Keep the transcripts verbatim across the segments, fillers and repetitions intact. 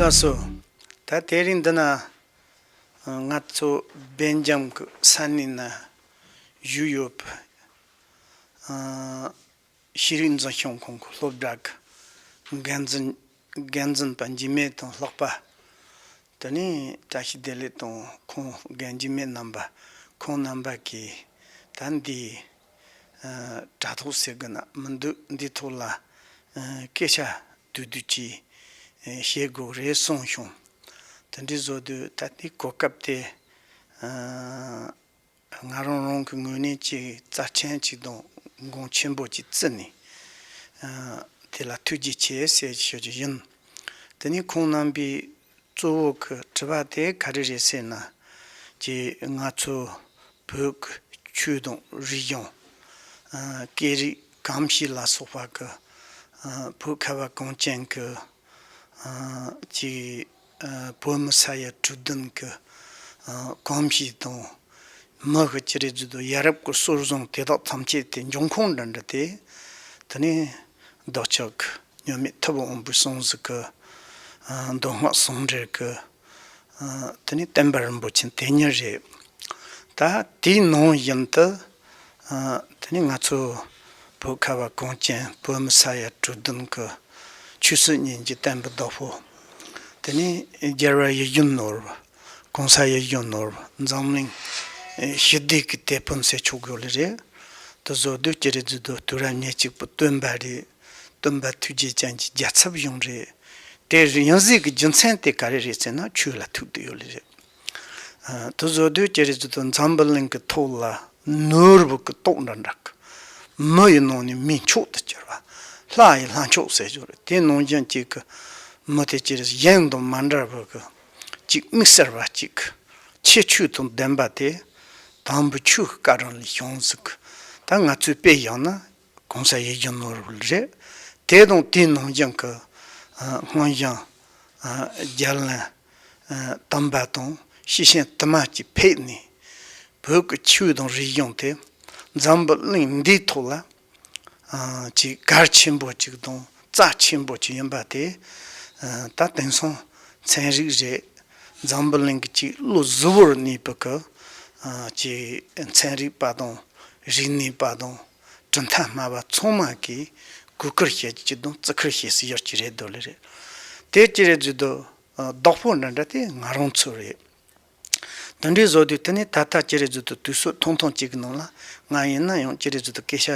ལགས་སོ། ད་དེ་རིང་འདི་ན་ང་ཚོ་སྦེལ་ཇམ་གྱི་ས་གནས་ན་བཞུགས་ཡོད་པའི་ཤེས་རིག་འཛིན་སྐྱོང་ཁང་གི་སློབ་གྲྭ་གི་འགན་འཛིན་འགན་འཛིན་པ་འཇིགས་མེད་དང་ལྷག་པ། དེ་ནས་བཀྲ་ཤིས་བདེ་ལེགས་དང་ཁོང་རྒན་འཇིགས་མེད་རྣམ་པ། ཁོང་རྣམ་པ་གིས་ད་འདི་དྲ་ཐོག་ཟེར་གི་ན་མི་འདུག་འདི་ཐོག་ལ་སྐད་ཆ་བསྡུས་བསྡུས་ཀྱིས་བཤད་དགོས་རེད་གསུངས་བྱུང་། དེ་འདྲའི་བཟོ་དུས་ད་ལྟའི་གོ་སྐབས་དེ་ང་རང་རང་གི་ངོས་ནས་ཅིག་རྩ་ཆེན་ཅིག་དང་འགངས་ཆེན་པོ་ཅིག་བརྩིས་ནས་དེ་ལ་ཐུགས་རྗེ་ཆེ་ཟེར་ཞུ་རྒྱུ་ཡིན། དེ་ནས་ཁོང་རྣམ་པས་གཙོ་བོ་གི་དྲི་བ་དེ་ག་རེ་རེད་ཟེར་ན། ཅིག་ང་ཚོ་བོད་ཀྱི་ཆོས་དང་རིག་གཞུང་སྐད་རིགས་གོམས་གཤིས་ལ་སོགས་པ་གི་བོད་ཁ་བ་གངས་ཅན་གྱི་ཅིག་བོད་མི་ས་ཡ་དྲུག་བདུན་གྱི་གོམས་གཤིས་དང་མི་གི་ཅི་རེད་ཟེར་དུས་ཡ་རབས་ཀྱི་སྲོལ་བཟང་དེ་དག་ཐམས་ཅད་དེ་འབྱུང་ཁུངས་འདྲ་འདྲ་དེ་དེ་ནས་བདག་ཅག་གི་མཉམ་མེད་ཐུབ་དབང་པོའི་གསུང་ཟིག་གི་མདོ་སྔགས་ཟུང་འབྲེལ་གི་དེ་ནས་བསྟན་པ་རིན་པོ་ཆེ་དེ་ཉིད་རེད། ད་དེའི་ནང་བཞིན་དུ་དེ་ནས་ང་ཚོ་བོད་ཁ་བ་གངས་ཅན་བོད་མི་ས་ཡ་དྲུག་བདུན་གི་ཆོས་སྲིད་གཉིས་ཀྱི་བསྟན་པའི་བདག་པོ། དེ་ནས་རྒྱལ་བ་ཡིད་བཞིན་ནོར་བུ། གོང་ས་ཡིད་བཞིན་ནོར་བུ་འཛམ་གླིང་ཞི་བདེ་གི་དེད་དཔོན་ཟེར་ཆོག་གི་ཡོད་ལེ་རེད། དེ་བཟོ་དུས་ཅི་རེད་ཟེར་དུས་དུས་རབས་ཉེར་གཅིག་པའི་སྟོན་པ་རེད། སྟོན་པ་ཐུགས་རྗེ་ཅན་གྱི་རྒྱལ་ཚབ་ཡང་རེད། དེ་ཡིན་ཟིག་གི་རྒྱུ་མཚན་དེ་ག་རེ་རེད་ཟེར་ན་ཆོས་ལ་ཐུག་བསྡད་ཡོད་ལེ་རེད། དེ་བཟོ་དུས་ཅི་རེད་ཟེར་དུས་འཛམ་བུ་གླིང་གི་ཐོག་ལ་ནོར་བུ་གི་ཏོག་འདྲ་འདྲ་གི་མི་ཡི་ནང་ནས་མི་མཆོག་ཏུ་གྱུར་བ། ལྷ་ཡི་ལྷ་མཆོག་ཟེར་རྒྱུ་རེད། དེ་ནང་བཞིན་གཅིག་གི་མི་དེ་ཅི་རེད་གཞན་དང་མ་འདྲ་བ་གི་ཅིག་དམིགས་བསལ་བ་ཅིག་ཁྱད་ཆོས་དང་ལྡན་པ་དེ་དམ་པའི་ཆོས་ཀྱི་བཀའ་དྲིན་ལས་བྱུང་ཟིག་ད་ང་ཚོའི་དཔེ་བཞག་ན་གོང་ས་ཡིད་བཞིན་ནོར་བུ་རེད། དེ་དང་དེའི་ནང་བཞིན་གྱི་སྔོན་བྱོན་རྒྱལ་བློན་དམ་པ་དང་སྐྱེས་ཆེན་དུ་མ་གྱིས་ཕེབས་ནས་བོད་ཀྱི་ཆོས་དང་རིག་གཞུང་དེ་འཛམ་བུ་གླིང་འདིའི་ཐོག་ལ་ཅིག་གལ་ཆེན་པོ་ཅིག་དང་རྩ་ཆེན་པོ་ཅིག་ཡིན་པ་དེ་ད་དེང་སང་ཚན་རིག་རེད། འཛམ་བུ་གླིང་གི་ཅིག་བློ་གཟུ་བོར་གནས་པའི་གི་ཅིག་ཚན་རིག་པ་དང་རིག་གནས་པ་དང་གྲུབ་མཐའ་སྨྲ་བ་ཚང་མ་གིས་གུས་བཀུར་བྱེད་ཀྱི་དང་བརྩི་བཀུར་བྱེད་སྲིད་ཡོད་ཀྱི་རེད་འདོད་ལེ་རེད། དེ་ཅི་རེད་ཟེར་དུས་བདག་པོ་འདྲ་འདྲ་དེ་ང་རང་ཚོ་རེད། དེ་འདྲའི་བཟོ་དུས་དེ་ནས་ད་ལྟ་ཅི་རེད་ཟེར་དུས་དུས་ཚོད་ཐུང་ཐུང་གཅིག་གི་ནང་ལ་ང་ཡིན་ན་ཡང་ཅི་རེད་ཟེར་དུས་སྐད་ཆ་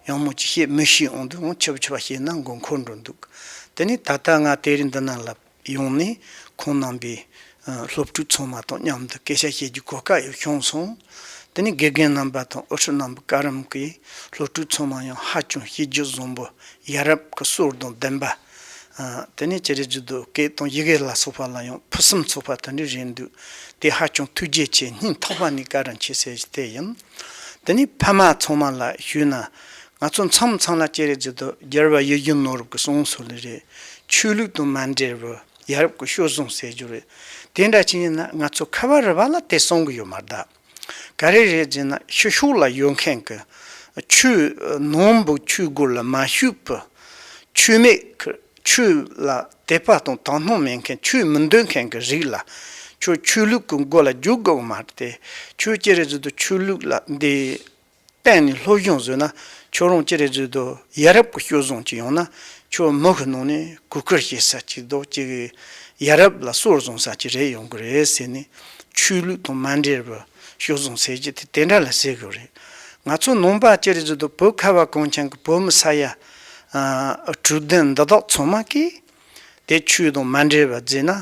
ཡང་མོ་ཅིག་བཤད་མི་ཤེས་འོང་དུས་འོང་ཆུབ་ཆུབ་བཤད་ན་མགོ་འཁོར་འགྲོ་འདུག་དེ་ནས་ད་ལྟ་ང་དེ་རིང་འདི་ན་ལབ་ཡོང་ནས་ཁོང་རྣམ་པའི་སློབ་ཕྲུག་ཚང་མ་དང་མཉམ་དུ་སྐད་ཆ་བཤད་རྒྱུ་གོ་སྐབས་ཡང་བྱུང་སོང་། དེ་ནས་དགེ་རྒན་རྣམ་པ་དང་དབུ་ཁྲིད་རྣམ་པ་བཀའ་རམས་ཀྱིས་སློབ་ཕྲུག་ཚང་མ་ཡང་ཧ་ཅང་བྱས་རྗེས་བཟང་པོ་ཡ་རབས་ཀྱི་སྲོལ་དང་ལྡན་པ། དེ་ནས་ཅི་རེད་ཟེར་དུས་སྐད་དང་ཡི་གེ་ལ་སོགས་པ་ལ་ཡང་ཕུན་སུམ་ཚོགས་པ་དེ་འདྲ་རེད་འདུག་དེ་ཧ་ཅང་ཐུགས་རྗེ་ཆེ། སྙིང་ཐག་པ་ནས་བཀའ་དྲིན་ཆེ་ཟེར་གྱི་དེ་ཡིན། དེ་ནས་ཕ་མ་ཚང་མ་ལ་ཞུས་ན། ང་ཚོ་མཚམས་མཚམས་ལ་ཅི་རེད་ཟེར་དུས་རྒྱལ་བ་ཡིད་བཞིན་ནོར་བུ་གི་གསུང་སྲོལ་ལས་རེད། ཆོས་ལུགས་དང་མ་འབྲེལ་བའི་ཡ་རབས་ཀྱི་སྲོལ་བཟང་ཟེར་རྒྱུ་རེད། དེ་འདྲ་ཅིག་ཡིན་ན་ང་ཚོ་ཁ་བ་རི་བ་ལ་དེ་གསུང་གི་ཡོད་མ་རེད་ད། ག་རེ་རེད་ཟེར་ན་ཕྱི་ཕྱོགས་ལ་ཡོད་མཁན་གྱི་ཆོས་ནང་པའི་ཆོས་སྒོ་ལ་མ་ཞུགས་པའི་ཆོས་མེད་ཀྱི་ཆོས་ལ་དད་པ་དང་དག་སྣང་མེད་མཁན་ཆོས་མི་འདོད་མཁན་གྱི་རིགས་ལ་ཁྱོད་ཆོས་ལུགས་ཀྱི་མགོ་ལ་རྒྱུག་དགོས་མ་རེད་དེ། ཁྱོད་ཅི་རེད་ཟེར་དུས་ཆོས་ལུགས་ལ་འདི་གཏན་ནས་སློབ་སྦྱོང་བཟོས་ན་ཁྱོད་རང་ཅི་རེད་ཟེར་དུས་ཡ་རབས་ཀྱི་སྤྱོད་བཟང་ཅིག་ཡོང་ན་ཁྱོད་མི་གི་ནང་ནས་གུས་བཀུར་བྱེད་ས་ཅིག་འདུག་ཅིག་ཡ་རབས་ལ་སྲོལ་བཟང་ས་ཅིག་རེད་ཡོང་གི་རེད་ཟེར་ནས་ཆོས་ལུགས་དང་མ་འབྲེལ་བའི་སྤྱོད་བཟང་ཟེར་གྱི་དེ་དེ་འདྲ་ལ་ཟེར་གི་རེད། ང་ཚོ་ནང་པ་ཅི་རེད་ཟེར་དུས་བོད་ཁ་བ་གངས་ཅན་གྱི་བོད་མི་ས་ཡ་དྲུག་བདུན་འདི་དག་ཚང་མ་གིས་དེ་ཆོས་དང་མ་འབྲེལ་བ་བརྩིས་ན།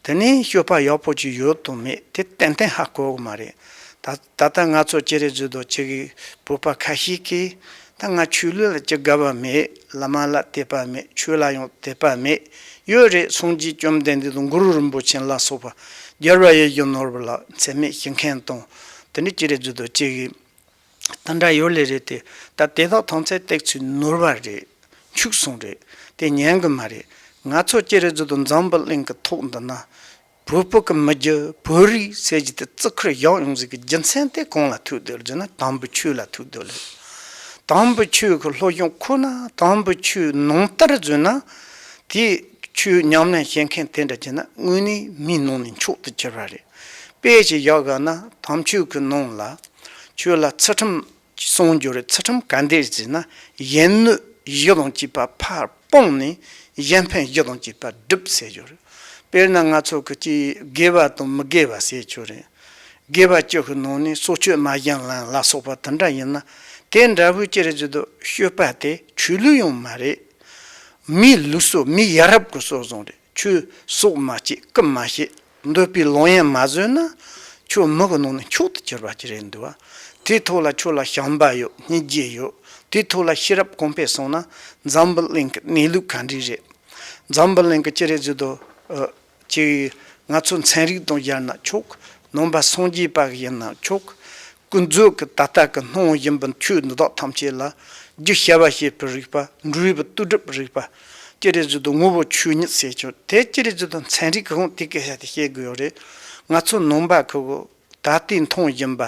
དེ་ནས་སྤྱོད་པ་ཡག་པོ་ཅིག་ཡོད་དང་མེད་དེ་ཏན་ཏན་ཧ་གོ་གི་མ་རེད། ད་ད་ལྟ་ང་ཚོ་ཅི་རེད་ཟེར་དུས་ཅིག་གི་བོད་པ་ཁ་ཤས་ཀྱིས་ད་ང་ཆོས་ལུགས་ལ་ཅི་དགའ་བ་མེད། བླ་མ་ལ་དད་པ་མེད། ཆོས་ལ་ཡང་དད་པ་མེད། ཡོད་རེད། སངས་རྒྱས་བཅོམ་ལྡན་འདས་དང་གུ་རུ་རིན་པོ་ཆེ་ལ་སོགས་པ་རྒྱལ་བ་ཡིད་བཞིན་ནོར་བུ་ལ་མཚན་སྨད་ཞུ་མཁན་དང་དེ་འདྲ་ཅི་རེད་ཟེར་དུས་ཅིག་གི་དེ་འདྲ་ཡོད་ལེ་རེད་དེ། ད་དེ་དག་ཐམས་ཅད་སྟེགས་ཚུལ་ནོར་བ་རེད། འཆུག་སོང་རེད། དེ་ཉན་གི་མ་རེད། ང་ཚོ་ཅི་རེད་ཟེར་དུས་འཛམ་བུ་གླིང་གི་ཐོག་འདི་ན་བོད་པ་གི་མི་རྒྱུད་བོད་རིགས་ཟེར་གྱི་དེ་བརྩི་བཀུར་ཡག་ཡོང་ཟིག་གི་རྒྱུ་མཚན་དེ་གང་ལ་ཐུག་འདུག་ཟེར་ན་དམ་པའི་ཆོས་ལ་ཐུག་འདུག་ལེ། དམ་པའི་ཆོས་ཀྱི་སློབ་སྦྱོང་ཁོ་ན་དམ་པའི་ཆོས་ནང་ལྟར་བཟོས་ན་དེ་ ཆོས་ཉམས་ལེན་བྱེད་མཁན་དེ་འདྲ་བྱས་ན་དངོས་གནས་མིའི་ནང་ནས་མཆོག་ཏུ་གྱུར་པ་རེད། དཔེ་ཞིག་བཞག་དགོས་ན་དམ་ཆོས་ཀྱི་ནང་ལ་ཆོས་ལ་ཚུལ་ཁྲིམས་གསུངས་རྒྱུ་རེད། ཚུལ་ཁྲིམས་ག་འདྲས་ཟེར་ན། གཞན་གནོད་གཞི་དང་བཅས་པ་ཕར་སྤངས་ནས་གཞན་ཕན་གཞི་དང་བཅས་པ་སྒྲུབ་ཟེར་རྒྱུ་རེད། དཔེར་ན་ང་ཚོ་གི་ཅིག་དགེ་བ་དང་མི་དགེ་བ་ཟེར་རྒྱུ་རེད། དགེ་བ་བཅུ་གི་ནང་ནས་སྲོག་གཅོད་མ་བྱིན་ལེན་ལ་སོགས་པ་དེ་འདྲ་ཡིན་ན། དེ་འདྲ་བོའི་ཅི་རེད་ཟེར་དུས་སྤྱོད་པ་དེ་ཆོས་ལུགས་ཡང་མ་རེད། མིའི་ལུགས་སྲོལ། མིའི་ཡ་རབས་ཀྱི་སྲོལ་བཟང་རེད། ཆོས་སྲོག་མ་བཅད། རྐུ་མ་བྱེད། འདོད་པའི་ལོག་གཡེམ་མ་བཟོས་ན་ཁྱོད་མི་གི་ནང་ནས་མཆོག་ཏུ་གྱུར་པ་ཅིག་རེད་འདུག་བ། དེའི་ཐོག་ལ་ཁྱོད་ལ་བྱམས་པ་ཡོད། སྙིང་རྗེ་ཡོད། དེའི་ཐོག་ལ་ཤེས་རབ་གོང་འཕེལ་སོང་ན་འཛམ་བུ་གླིང་གི་གནས་ལུགས་ག་འདྲས་རེད། འཛམ་བུ་གླིང་གི་ཅི་རེད་ཟེར་དུས། ཨ། ཅིག་ང་ཚོ་ཚན་རིག་དང་སྦྱར་ན་ཆོག། ནང་པ་སངས་རྒྱས་པ་ཡིན་ན་ཆོག། ཀུན་རྫོབ་ཀྱི་ད་ལྟ་གི་སྣང་བ་ཡིན་པའི་ཆོས་འདི་དག་ཐམས་ཅད་ལ་རྒྱུ་བྱ་བ་བྱེད་པའི་རིགས་པ། འབྲས་བུ་ལྟོ་སྒྲུབ་རིགས་པ། ཅི་རེད་ཟེར་དུས་ངོ་བོ་ཆོས་ཉིད་ཟེར་ཆོག། དེ་ཅི་རེད་ཟེར་དུས་ཚན་རིག་གི་ཁོངས་དེ་སྐད་ཆ་དེ་བཤད་དགོས་ཡོད་རེད། ང་ཚོ་ནང་པ་ཁོ་གོ་ད་ལྟའི་མཐོང་བཞིན་པ།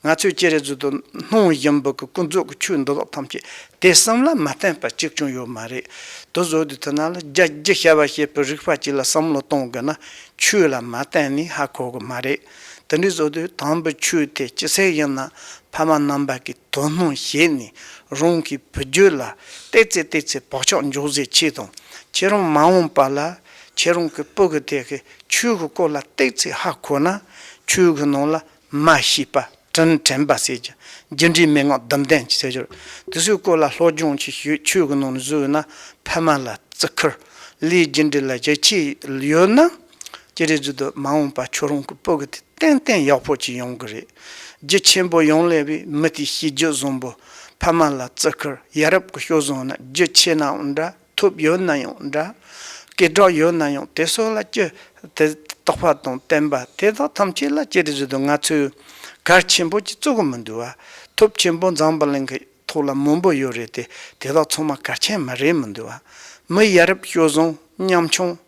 ང་ཚོས་ཅི་རེད་ཟེར་དུས་སྣང་བཞིན་པ་གི་ཀུན་རྫོབ་ཀྱི་ཆོས་འདི་དག་ཐམས་ཅད་དེ་གསུམ་ལ་མ་བརྟེན་པ་གཅིག་ཀྱང་ཡོད་མ་རེད། དེ་བཟོ་དུས་དེ་ན་ལ་རྒྱ་རྒྱུ་བྱ་བ་བྱེད་པའི་རིགས་པ་གཅིག་ལ་བསམ་བློ་གཏོང་དགོས་ན་ཆོས་ལ་མ་བརྟེན་ནས་ཧ་གོ་གི་མ་རེད། དེ་འདྲའི་བཟོ་དུས་དམ་པའི་ཆོས་དེ་ཅི་ཟེར་ཡིན་ན་ཕ་མ་རྣམ་པ་གིས་དོ་སྣང་བྱས་ནས་རང་གི་བུ་རྒྱུད་ལ་ཏོག་ཙེ་ཏོག་ཙེ་བག་ཆགས་འཇོག་སའི་ཆེད་དང་། ཁྱེད་རང་མ་འོངས་པ་ལ་ཁྱེད་རང་གི་བུ་གི་དེ་གི་ཆོས་གི་སྐོར་ལ་ཏོག་ཙེ་ཧ་གོ་ན་ཆོས་གི་ནང་ལ་མ་ཤེས་པ་དྲིན་དྲན་པ་ཟེར་གྱི། རྒྱུ་འབྲས་མན་ངག་སྡུམ་ལྡན་གྱི་ཟེར་གྱི། དེ་ཚོའི་སྐོར་ལ་སློབ་སྦྱོང་ཅིག་ཞུས། ཆོས་གི་ནང་ནས་བཟོས་ཡོད་ན་ཕ་མ་ལ་བརྩི་བཀུར། ལས་རྒྱུ་འབྲས་ལ་ཡིད་ཆེས་ཡོད་ན་ཅི་རེད་ཟེར་དུས་མ་འོངས་པ་ཁྱོད་རང་གི་བུ་གི་དེ་ཏན་ཏན་ཡག་པོ་ཅིག་ཡོང་གི་རེད། རྒྱུ་ཆེན་པོ་ཡོང་ལས་པའི་མི་དེའི་བྱས་རྗེས་བཟང་པོ། ཕ་མ་ལ་བརྩི་བཀུར། ཡ་རབས་ཀྱི་སྤྱོད་བཟང་ན་རྒྱུ་ཆེ་ནའང་འདྲ། ཐོབ་ཡོད་ན་ཡང་འདྲ། སྐད་གྲགས་ཡོད་ན་ཡང་དེ་སོགས་ལ་ཅི། དེ་རྟོགས་པ་དང་བརྟན་པ་དེ་དག་ཐམས་ཅད་ལ་ཅི་རེད་ཟེར་དུས་ང་ཚོས་གལ་ཆེན་པོ་ཅིག་བརྩི་གི་མི་འདུག་བ། ཐོབ་ཆེན་པོ་འཛམ་བུ་གླིང་གི་ཐོག་ལ་མང་པོ་ཡོད་རེད་དེ། དེ་དག་ཚང་མ་གལ་ཆེན་མ་རེད་མི་འདུག་བ། མི་ཡ་རབས་སྤྱོད་བཟང་ཉམ་ཆུང་།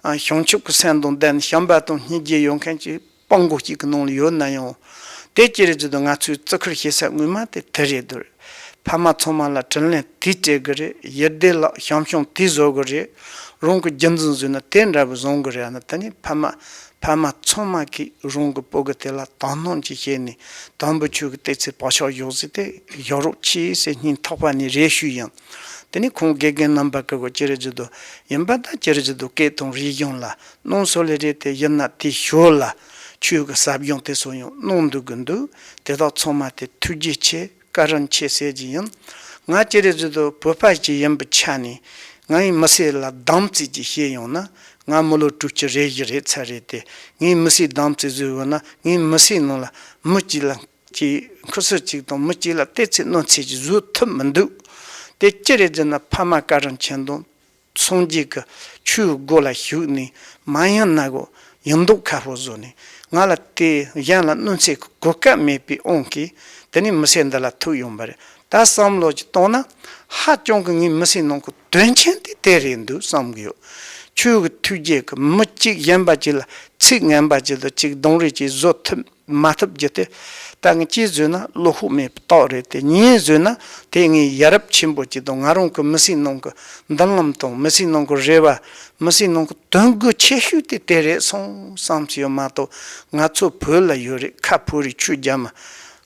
ཨ། བྱང་ཆུབ་ཀྱི་སེམས་དང་ལྡན་བྱམས་པ་དང་སྙིང་རྗེ་ཡོད་མཁན་གྱི་དཔའ་མགོ་གཅིག་གི་ནང་ལ་ཡོད་ན་ཡང་། དེ་ཅི་རེད་ཟེར་དུས་ང་ཚོས་བརྩི་བཀུར་བྱེད་ས་དངོས་མ་དེ་དེ་རེད་འདུག། ཕ་མ་ཚང་མ་ལ་དྲིན་ལན་དེ་སྤྲད་གི་རེད། ཡིད་བདེ་ལ་བྱམས་སྐྱོང་དེ་བཟོ་གི་རེད། རང་གི་རྒྱུད་འཛིན་བཟོས་ན་དེ་འདྲ་བོ་བཟང་གི་རེད། ཨ་ནི་དེ་ནི་ཕ་མ་ཕ་མ་ཚང་མ་གིས་རང་གི་བུ་གི་དེ་ལ་དོ་སྣང་ཅིག་བྱས་ནས་དམ་པའི་ཆོས་ཀྱི་ཏོག་ཙེ་བག་ཆགས་ཡོད་ཟིག་དེ་ཡོད་རོགས་གྱིས་ཟེར་སྙིང་ཐག་པ་ནས་རེ་ཞུ་ཡིན། དེ་ནི་ཁོང་དགེ་རྒན་རྣམ་པ་གི་གོ་ཅི་རེད་ཟེར་དུས་ཡིན་པ་དང་ཅི་རེད་ཟེར་དུས་སྐད་དང་རིག་གཞུང་ལ། གནང་སྲོལ་ལས་རེད་དེ། ཡིན་ན་དེའི་ཞོར་ལ་ཆོས་ཀྱི་ཟབ་སྦྱོང་དེ་ཚོ་ཡང་གནང་འདུག་གི་འདུག། དེ་དག་ཚང་མ་དེ་ཐུགས་རྗེ་ཆེ། བཀའ་དྲིན་ཆེ་ཟེར་གྱི་ཡིན། ང་ཅི་རེད་ཟེར་དུས་བོད་པ་ཞིག་ཡིན་པའི་ཆ་ནས་ངའི་མི་ཚེ་ལ་དམ་ཚིག་ཅིག་བྱས་ཡོང་ན། ང་མི་ལོ་དྲུག་ཅུ་རེ་བཞི་རེད་ཚར་རེད་དེ། ངའི་མི་ཚེ་དམ་ཚིག་བཟོས་ཡོང་ན་ངའི་མི་ཚེ་ནང་ལ་མི་གཅིག་ལ་གཅིག་ཁུ་སུར་གཅིག་དང་མི་གཅིག་ལ་ཏོག་ཙམ་གནོད་འཚེ་ཅིག་བཟོ་ཐུབ་མི་འདུག། དེ་ཅི་རེད་ཟེར་ན་ཕ་མ་བཀའ་དྲིན་ཆེན་དང་། སངས་རྒྱས་ཀྱི་ཆོས་སྒོ་ལ་ཞུགས་ནས་མ་ཡིན་ན་གོ་ཡིན་མདོག་ཁ་པོ་བཟོ་ནས་ང་ལ་དེ་གཞན་ལ་གནོད་འཚེ་གི་གོ་སྐབས་མེད་པའི་དབང་གིས་དེ་ནས་མི་ཚེ་འདི་ལ་ཐུག་ཡོང་པ་རེད། ད་བསམ་བློ་ཅིག་བཏང་ན་ཧ་ཅང་གི་ངའི་མི་ཚེ་ནང་གི་དོན་ཆེན་དེ་དེ་རེད་འདུག་བསམ་གི་ཡོད། ཆོས་ཀྱི་ཐུགས་རྗེ་གིས་མི་གཅིག་གཞན་པ་གཅིག་ལ་ཚིག་ངན་པ་ཅིག་དང་གཅིག་རྡུང་རེས་ཅིག་བཟོ་ཐུབ། མ་ཐུབ་རྒྱུ་དེ། ད་ངས་གཅིག་བཟོས་ན་བློ་ཁོག་མེད་པའི་རྟགས་རེད་དེ། གཉིས་བཟོས་ན་དེ་ངའི་ཡ་རབས་ཆེན་པོ་གཅིག་དང་ང་རང་གི་མི་ཚེའི་ནང་གི་མདུན་ལམ་དང་མི་ཚེའི་ནང་གི་རེ་བ། མི་ཚེའི་ནང་གི་དོན་དགོས་ཆེ་ཤོས་དེ་དེ་རེད་སོང་བསམ་གྱི་ཡོད་མ་གཏོགས། ང་ཚོ་བོད་ལ་ཡོད་རེད། ཁ་ཕོ་རེད། ཆོས་རྒྱབ་མ།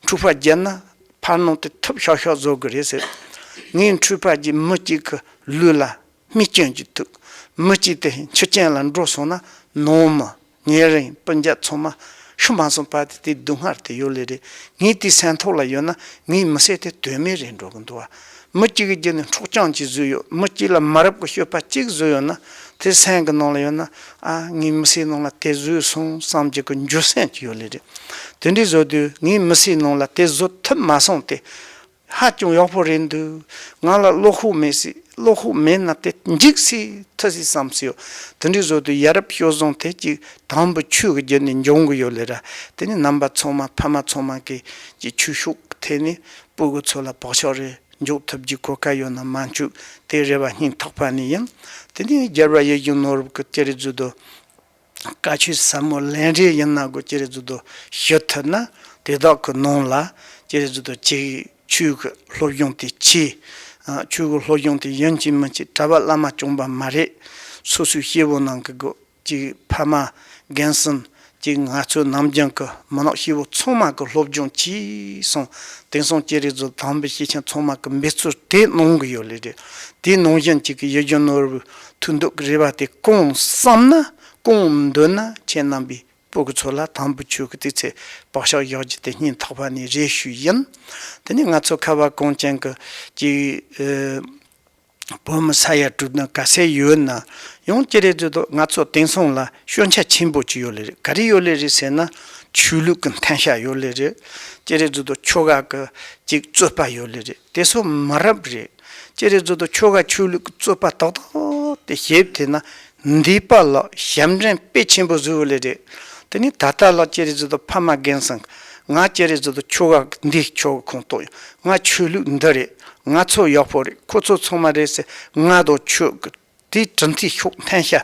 འཁྲུག་པ་རྒྱབ་ན་ཕར་ནང་དེ་ཐུབ་ཤག་ཤག་བཟོ་གི་རེད་ཟེར། ངས་འཁྲུག་པ་རྒྱབ། མི་གཅིག་གི་ལུས་ལ། རྨས་སྐྱོན་གྱི་ཐུག། མི་གཅིག་དེ་འཆི་རྐྱེན་ལ་འགྲོ་སོང་ན་ནང་མི་ཉེ་རིང་སྤུན་ཀྱག་ཚང་མ་ཤི་མ་སོང་བར་དེ་དེ་སྡུག་བསྔལ་དེ་ཡོད་ལེ་རེད། ངའི་དེ་སེམས་ཐོག་ལ་ཡོད་ན་ངའི་མི་ཚེ་དེ་དོན་མེད་རེད་འགྲོ་གི་འདུག་བ། མི་གཅིག་གི་རྒྱུད་ནས་འཕྲོག་རྐྱང་གཅིག་བཟོས་ཡོད། མི་གཅིག་ལ་མ་རབས་ཀྱི་སྤྱོད་པ་གཅིག་བཟོས་ཡོད་ན་དེ་སེམས་ཀྱི་ནང་ལ་ཡོད་ན། ཨ། ངའི་མི་ཚེའི་ནང་ལ་དེ་བཟོས་སོང་བསམ་གྱི་གི་འགྱོད་སེམས་ཀྱི་ཡོད་ལེ་རེད། དེ་འདྲའི་བཟོ་དུས་ངའི་མི་ཚེའི་ནང་ལ་དེ་བཟོ་ཐུབ་མ་སོང་སྟེ། ཧ་ཅང་ཡག་པོ་རེད་འདུག། ང་ལ་བློ་ཁོག་མེད་སྲིད། བློ་ཁོག་མེད་ན་དེ་འཇིག་སྲིད་ཐུབ་སྲིད་བསམ་སྲིད་ཡོད། དེ་འདྲའི་བཟོ་དུས་ཡ་རབས་སྤྱོད་བཟང་དེ་གཅིག་དམ་པའི་ཆོས་ཀྱི་རྒྱུད་ནས་འབྱུང་གི་ཡོད་ལེ་ར། དེ་ནི་རྣམ་པ་ཚང་མ་ཕ་མ་ཚང་མ་གིས་ཀྱི་ཆོས་ཕྱོགས་ཐད་ནས་སྤུ་གུ་ཚོ་ལ་བག་ཆགས་རེ་འཇོག་ཐུབ་རྒྱུ་གོ་སྐབས་ཡོད་ན་མ་འཇུག་དེ་རེ་བ་སྙིང་ཐག་པ་ནས་ཡིན། དེ་ནི་རྒྱལ་བ་ཡིད་བཞིན་ནོར་བུ་གི་ཅི་རེད་བཟོ་དུས། བཀའ་ཆོས་ཟབ་མོ་ལན་རེ་ཡིན་ན་གོ་ཅི་རེད་བཟོ་དུས་ཞུ་ཐུབ་ན་དེ་དག་གི་ནང་ལ་ཅི་རེད་བཟོ་དུས་ཅིག་ཆོས་ཀྱི་སློབ་སྦྱོང་དེ་བྱས། ཨ། ཆོས་གི་སློབ་སྦྱོང་དེ་ཡིན་གཅིག་མིན་གཅིག་གྲྭ་པ་བླ་མ་སྐྱོང་པ་མ་རེད། སོ་སོའི་སྐྱེ་བོ་ནང་གི་སྒོ་གཅིག་ཕ་མ་རྒན་གསུམ་གཅིག་ང་ཚོ་ནམ་རྒྱུན་གི་མི་ནག་སྐྱེ་བོ་ཚང་མ་གི་སློབ་སྦྱོང་གྱིས་སོང་། དེང་སང་ཀྱེ་རེ་ཛོ་དམ་པའི་སྐྱེས་ཆེན་ཚང་མ་གི་འབད་རྩོལ་དེ་གནང་གི་ཡོད་ལེ་རེད། དེ་ནང་བཞིན་གཅིག་གི་ཡིད་བཞིན་ནོར་བུའི་ཐུགས་འདོད་ཀྱི་རེ་བ་དེ་གང་བསམ་ན་གང་འདོད་ན་ཁྱེད་རྣམ་པའི་བུ་གུ་ཚོ་ལ་དམ་པའི་ཆོས་ཀྱི་དུས་ཚོད་བག་ཆགས་བཞག་རྒྱུ་དེ་སྙིང་ཐག་པ་ནས་རེ་ཞུ་ཡིན། དེ་ནས་ང་ཚོ་ཁ་བ་གངས་ཅན་གྱི་ཅིག་ཨ། བོད་མི་ས་ཡ་དྲུག་བདུན་ག་ཚད་ཡོད་ན་ཡང་ཀྱེ་རེ་ཛོ་དོ་ང་ཚོ་དེང་སང་ལ་སྐྱོན་ཆ་ཆེན་པོ་ཅིག་ཡོད་ལེ་རེད། ག་རེ་ཡོད་ལེ་རེད་ཟེར་ན་ཆོས་ལུགས་ཀྱི་མཐུན་ཤ་ཡོད་ལེ་རེད། ཀྱེ་རེ་ཛོ་དོ་ཆོ་ག་གི་ཅིག་རྩོད་པ་ཡོད་ལེ་རེད། དེ་ཚོ་མི་རབས་རེད། ཀྱེ་རེ་ཛོ་དོ་ཆོ་ག་ཆོས་ལུགས་ཀྱི་རྩོད་པ་ཏག་ཏག་དེ་ཞེབ་དེ་ན་འདས་པ་ལ་ཞབས་འདྲེན་དཔེ་ཆེན་པོ་བཟོས་ཡོད་ལེ་རེད། དེ་ནི་ད་ལྟ་ལ་ཀྱེ་རེ་ཛོ་དོ་ཕ་མ་རྒན་གསུམ་ང་ཀྱེ་རེ་ཛོ་དོ་ཆོ་ག་འདི་ཆོ་ག་ཁོངས་གཏོགས་ཡོད། ང་ཆོས་ལུགས་འདི་རེད། ང་ཚོ་ཡག་པོ་རེད། ཁོ་ཚོ་ཚང་མ་རེད་ཟེར་ང་དང་ཆོས་ཀྱི་དེའི་གྲུབ་མཐའི་ཤུགས་འཐེན་ཤ།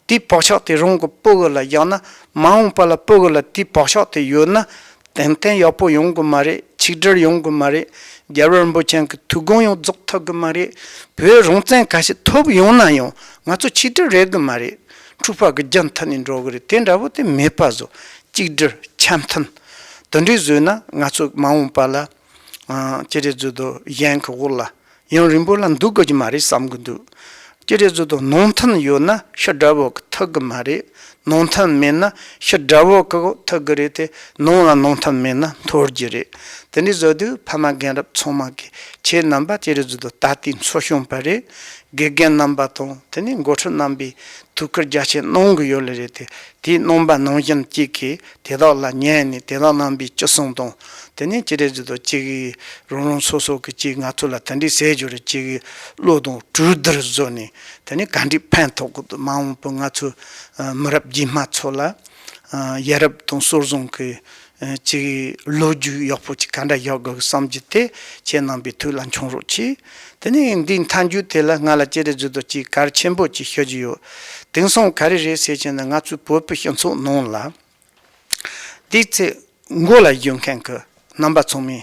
དེའི་བག་ཆགས་དེ་རང་གི་སྤུ་གུ་ལ་བཞག་ན་མ་འོངས་པ་ལ་སྤུ་གུ་ལ་དེའི་བག་ཆགས་དེ་ཡོད་ན་ཏན་ཏན་ཡག་པོ་ཡོང་གི་མ་རེད། ཆིག་སྒྲིལ་ཡོང་གི་མ་རེད། རྒྱལ་བ་རིན་པོ་ཆེ་གི་ཐུགས་དགོངས་ཡང་རྫོགས་ཐུབ་གི་མ་རེད། བོད་རང་བཙན་ག་ཞིག་ཐོབ་ཡོང་ན་ཡང་ང་ཚོ་ཆིག་སྒྲིལ་རེད་གི་མ་རེད། འཁྲུག་པ་གི་རྒྱུན་མཐུད་ནས་འགྲོ་གི་རེད། དེ་འདྲ་བོ་དེ་མེད་པ་བཟོ། གཅིག་སྒྲིལ་འཆམ་མཐུན། དེ་འདྲའི་བཟོས་ན་ང་ཚོ་མ་འོངས་པ་ལ་ཨ། ཀྱེ་རེ་ཛོ་དོ་གཞན་གི་འོག་ལ་ཡུན་རིང་པོ་ལ་འདུག་དགོས་ཀྱི་མ་རེད་བསམ་གི་འདུག་ཀྱེ་རེ་ཛོ་དོ་ནང་མཐུན་ཡོད་ན་ཕྱི་དགྲ་བོ་གི་ཐུག་གི་མ་རེད། ནང་མཐུན་མེད་ན་ཕྱི་དགྲ་བོ་གི་ཐུག་གི་རེད་དེ། ནང་ལ་ནང་མཐུན་མེད་ན་འཐོར་རྒྱུ་རེད། དེ་འདྲའི་བཟོ་དུས་ཕ་མ་རྒན་རབས་ཚང་མ་གི་ཁྱེད་རྣམ་པ་ཀྱེ་རེ་ཛོ་དོ་ད་ལྟའི་འཚོ་བྱུང་པ་རེད། དགེ་རྒན་རྣམ་པ་དང་དེ་ནས་འགོ་ཁྲིད་རྣམ་པའི་ཐུགས་ཁུར་རྒྱ་ཆེ་གནང་གི་ཡོད་ལེ་རེད་དེ། དེའི་རྣམ་པ་ནང་བཞིན་གཅིག་གིས་དེ་དག་ལ་ཉན་ནས་དེ་དག་རྣམ་པའི་ཅི་གསུང་དང་དེ་ནས་ཀྱེ་རེ་ཛོ་དོ་གཅིག་གིས་རང་རང་སོ་སོ་གི་གཅིག་ང་ཚོ་ལ་དེ་འདྲའི་ཟེར་རྒྱུ་རེད། གཅིག་གིས་བློ་དང་གྲོས་བསྡུར་བཟོས་ནས་དེ་ནས་ག་འདྲའི་ཕན་ཐོགས་གི་འདུག་མ་འོངས་པའི་ང་ཚོ་ཨ། མི་རབས་རྗེས་མ་ཚོ་ལ་ཨ། ཡ་རབས་དང་སྲོལ་བཟང་གི་ཨ། ཅིག་ལོ་རྒྱུས་ཡག་པོ་ཅིག་ག་འདྲ་ཡག་དགོས་བསམ་རྒྱུ་དེ་ཁྱེད་རྣམ་པའི་ཐུགས་ལ་འཆང་རོགས་གྱིས། དེ་ནས་འདིའི་མཐའ་མཇུག་དེ་ལ་ང་ལ་ཀྱེ་རེ་ཛོ་དོ་ཅིག་གལ་ཆེན་པོ་ཅིག་ཤོད་ཀྱི་ཡོད། དེང་སང་ག་རེ་རེད་ཟེར་ཕྱིན་ན་ང་ཚོའི་བོད་པའི་སྤྱི་ཚོགས་ནང་ལ་འདིའི་ཚེ་མགོ་ལ་གཞོན་མཁན་གྱི་རྣམ་པ་ཚང་མས་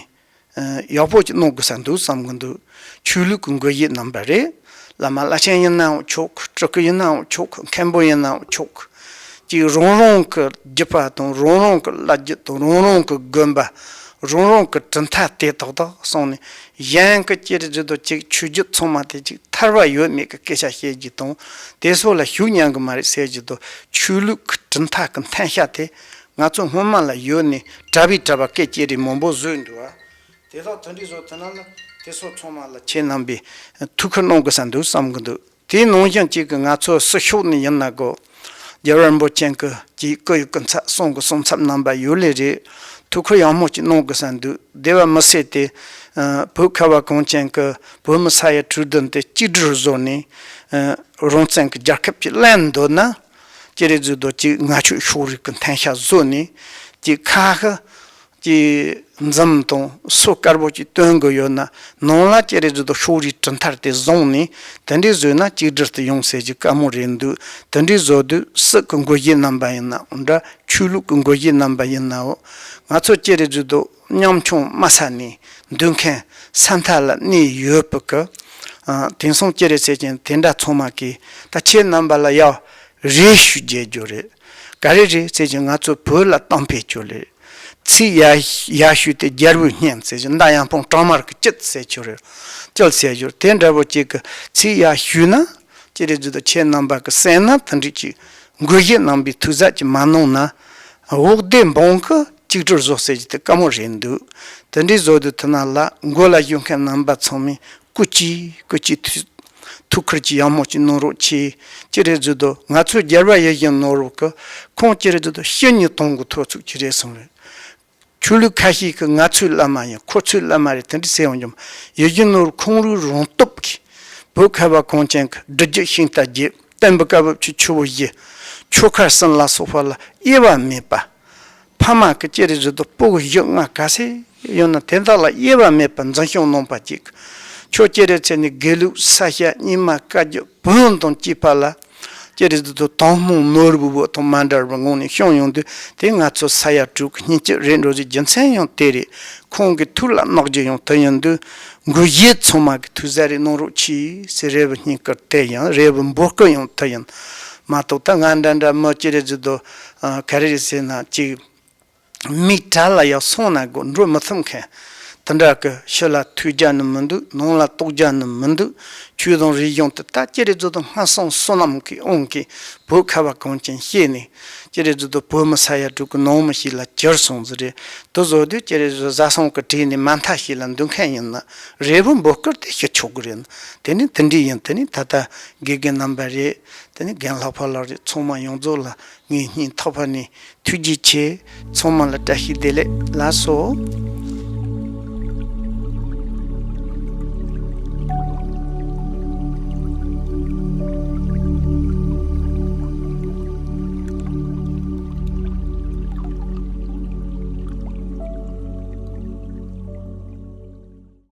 ཨ། ཡག་པོ་ཅིག་གནང་དགོས་ས་འདུག་བསམ་གི་འདུག་ཆོས་ལུགས་ཀྱི་དགོས་གཞི་རྣམ་པ་རེད། བླ་མ་བླ་ཆེན་ཡིན་ནའང་ཆོག་སྤྲུལ་སྐུ་ཡིན་ནའང་ཆོག་མཁན་པོ་ཡིན་ནའང་ཆོག་ཅིག་རང་རང་གི་རྒྱུད་པ་དང་རང་རང་གི་བླ་བརྒྱུད་དང་རང་རང་གི་དགོན་པ་རང་རང་གི་གྲུབ་མཐའ་དེ་ཏག་ཏག་སོང་ནས་གཞན་གྱི་ཀྱེ་རེ་ཛོ་དོ་ཅིག་ཆོས་བརྒྱུད་ཚང་མ་དེ་ཅིག་ཐར་བ་ཡོད་མེད་ཀྱི་སྐད་ཆ་བཤད་རྒྱུ་དང་དེ་སོགས་ལ་ཤུགས་ཉན་གི་མ་རེད་ཟེར་རྒྱུ་དང་ཆོས་ལུགས་ཀྱི་གྲུབ་མཐའ་གི་མཐུན་ཤ་དེ་ང་ཚོ་སྔོན་མ་ལ་ཡོད་ནས་གྲྭ་པས་གྲྭ་པ་སྐད་ཅིག་རེ་མང་པོ་བཟོས་འདུག་བ། དེ་དག་དེ་འདྲའི་བཟོ་ཐུབ་ན་ནི་དེ་ཚོ་ཚང་མ་ལ་ཁྱེད་རྣམ་པས་ཐུགས་ཁུར་གནང་དགོས་ས་འདུག་བསམ་གི་འདུག་དེའི་ནང་བཞིན་གཅིག་གི་ང་ཚོ་སྲི་ཕྱོགས་ནས་ཡིན་ན་གོ་རྒྱལ་བ་རིན་པོ་ཆེ་གི་ཀྱི་སྐུ་ཡི་སྐུ་ཚབ་གསུང་གི་གསུང་ཚབ་རྣམ་པ་ཡོད་ལེ་རེད། ཐུགས་ཁུར་ཡག་མོ་ཅིག་གནང་དགོས་ས་འདུག་སྡེ་བ་མི་སེར་དེ་ཨ། བོད་ཁ་བ་གངས་ཅན་གི་བོད་མི་ས་ཡ་དྲུག་བདུན་དེ་གཅིག་སྒྲིལ་བཟོ་ནས་ཨ། རང་བཙན་གི་རྒྱལ་ཁབ་ཅིག་ལེན་འདོད་ན་ཀྱེ་རེ་ཛོ་དོ་ཅིག་ང་ཆོས་ཕྱོགས་རིས་གི་མཐུན་ཤ་བཟོ་ནས་ཅིག་ཁ་ཤས་ཀྱི་འཛུམ་དང་སོ་དཀར་པོ་ཅིག་སྟོན་དགོས་ཡོད་ན་ནང་ལ་ཀྱེ་རེ་ཛོ་དོ་ཕྱོགས་རིས་གྲུབ་མཐའ་དེ་བཟུང་ནས་དེ་འདྲའི་བཟོས་ན་གཅིག་སྒྲིལ་དུ་ཡོང་ཟེར་གྱི་བཀའ་མོལ་རེད་འདུག་དེ་འདྲའི་བཟོ་དུས་སྲིད་ཀྱི་དགོས་གཞི་རྣམ་པ་ཡིན་ནའང་འདྲ་ཆོས་ལུགས་ཀྱི་དགོས་གཞི་རྣམ་པ་ཡིན་ནའོ། ང་ཚོ་ཀྱེ་རེ་ཛོ་དོ་ཉམ་ཆུང་དམའ་ས་ནས་འདུག་མཁན་ས་མཐའ་ལ་གནས་ཡོད་པའི་གི་ཨ། དེང་སང་ཀྱེ་རེ་ཟེར་མཁན་དེ་འདྲ་ཚང་མ་གིས་ད་ཁྱེད་རྣམ་པ་ལ་ཡ་རེ་ཞུ་རྒྱལ་རྒྱུ་རེད། ག་རེ་རེད་ཟེར་གྱི་ང་ཚོ་བོད་ལ་གཏམ་དཔེ་ཅོ་ལེ། ཚིག་ཡ་ཡ་ཞུས་ཏེ་རྒྱལ་པོའི་སྙན་ཟེར་གྱི་མདའ་ཡང་ཕུང་གྲང་དམར་གྱི་སྐྱིད་ཟེར་ཆོ་རེད། སྐྱིད་ཟེར་རྒྱུ་དེ་འདྲ་བོ་ཅིག་གི་ཚིག་ཡ་ཞུས་ན་ཅི་རེད་ཟེར་དུ་ཁྱེད་རྣམ་པ་གི་སེམས་ན་དེ་འདྲ་ཅིག་མགོ་བཞི་རྣམ་པའི་ཐུགས་ཟབ་ཅིག་མ་གནང་ན་འོག་སྡེ་འབངས་གི་གཅིག་སྒྲིལ་བཟོ་ཟེར་གྱི་དེ་དཀའ་མོ་རེད་འདུག་དེ་འདྲའི་བཟོ་དུས་དེ་ན་ལ་མགོ་ལ་ཡོད་མཁན་རྣམ་པ་ཚང་མས་སྐུ་མཁྱེན་སྐུ་མཁྱེན་ཐུགས། ཐུགས་ཁུར་གྱིས་ཡག་མོ་ཅིག་གནང་རོགས་གྱིས། ཅི་རེད་ཟེར་དུས་ང་ཚོའི་རྒྱལ་བ་ཡིད་བཞིན་ནོར་བུ་གི་ཁོང་ཅི་རེད་ཟེར་དུས་ཕྱི་ཉིན་གཏོང་གི་ཐོ་ཚུགས་ཀྱི་རེད་གསུངས་རེད། ཆོས་ལུགས་ཁ་ཤས་ཀྱིས་ང་ཚོའི་བླ་མ་ཡིན་ཁོ་ཚོའི་བླ་མ་རེད་དེ་འདྲ་ཟེར་ཡོང་རྒྱུ་མ། ཡིད་བཞིན་ནོར་བུ་ཁོང་རང་རང་སྟོབས་ཀྱིས་བོད་ཁ་བ་གངས་ཅན་གྱི་སྒྲུབ་བརྒྱུད་ཤིང་རྟ་བརྒྱད་བསྟན་པའི་བཀའ་བབས་ཀྱི་ཆུ་བོ་བཞི་ཆོ་ག་གསུམ་ལ་སོགས་པ་ལ་དབྱེ་བ་མེད་པ། ཕ་མ་གི་ཅི་རེད་ཟེར་དུས་སྤུ་གུ་བཞི་ལྔ་ག་ཚད་ཡོད་ན་དེ་དག་ལ་དབྱེ་བ་མེད་པར་འཛིན་སྐྱོང་གནང་བ་ཅིག་ཁྱོད་ཅི་རེད་ཟེར་ནས་དགེ་ལུགས་ས་སྐྱ་རྙིང་མ་བཀའ་བརྒྱུད་བོན་དང་བཅས་པ་ལ་ ཀྱེ་རེ་ཟི་དོ་དང་མོ་ནོར་བུ་བོ་དང་མ་འདྲ་བར་ངང་ནས་བྱུང་ཡོང་དུས་དེ་ང་ཚོ་ས་ཡ་དྲུག་གི་སྙིང་སྐྱིད་རེད་འགྲོ་ཟིག་རྒྱུ་མཚན་ཡང་དེ་རེད། ཁོང་གི་ཐུགས་ལ་གནག་རྒྱུ་ཡང་དེ་ཡིན་དུས་འགུལ་ཡིད་ཚང་མ་གི་ཐུགས་ཟ་རེ་གནང་རོགས་གྱིས་ཟེར་རེ་བའི་སྙིང་སྐར་དེ་ཡིན། རེ་བའི་འབོད་སྐུལ་ཡང་དེ་ཡིན། མ་གཏོགས་ད་ང་འདྲ་འདྲ་མི་ཀྱེ་རེ་ཟི་དོ་ག་རེ་རེད་ཟེར་ན་ཅིག་མིག་གྲལ་ལ་ཡར་སོང་ན་དགོས་འགྲོ་མི་ཐུབ་མཁན། དེ་འདྲ་གི་ཕྱི་ལ་ཐུག་རྒྱ་ནི་མི་འདུག་ནང་ལ་གཏོགས་རྒྱ་ནི་མི་འདུག་ཆོས་དང་རིག་གཞུང་དེ་ད་ཀྱེ་རེ་ཟི་དང་སྔ་སོང་བསོད་ནམས་ཀྱི་དབང་གིས་བོད་ཁ་བ་གངས་ཅན་ཤེས་ནས་ཀྱེ་རེ་ཟི་དང་བོད་མི་ས་ཡ་དྲུག་གི་ནང་མི་ཞིག་ལ་གྱུར་སོང་ཟིག་རེད། དེ་བཟོ་དུས་ཀྱེ་རེ་ཟི་བཟའ་ཚང་གི་གྲས་ནས་མ་མཐའ་ཞིག་ལ་འདུག་མཁན་ཡིན་ན་རེ་བའི་འབོད་སྐུལ་དེ་ཞུ་ཆོག་གི་རེད། དེ་ནི་དེ་འདྲ་ཡིན། དེ་ནི་ད་ལྟ་དགེ་རྒན་རྣམ་པ་རེད། དེ་ནི་རྒན་ལྷག་པ་ལགས་རེད། ཚང་མ་ཡོངས་རྫོགས་ལ་ངའི་སྙིང་ཐག་པ་ནས་ཐུགས་རྗེ་ཆེ། ཚང་མ་ལ་བཀྲ་ཤིས་བདེ་ལེགས། ལགས་སོ།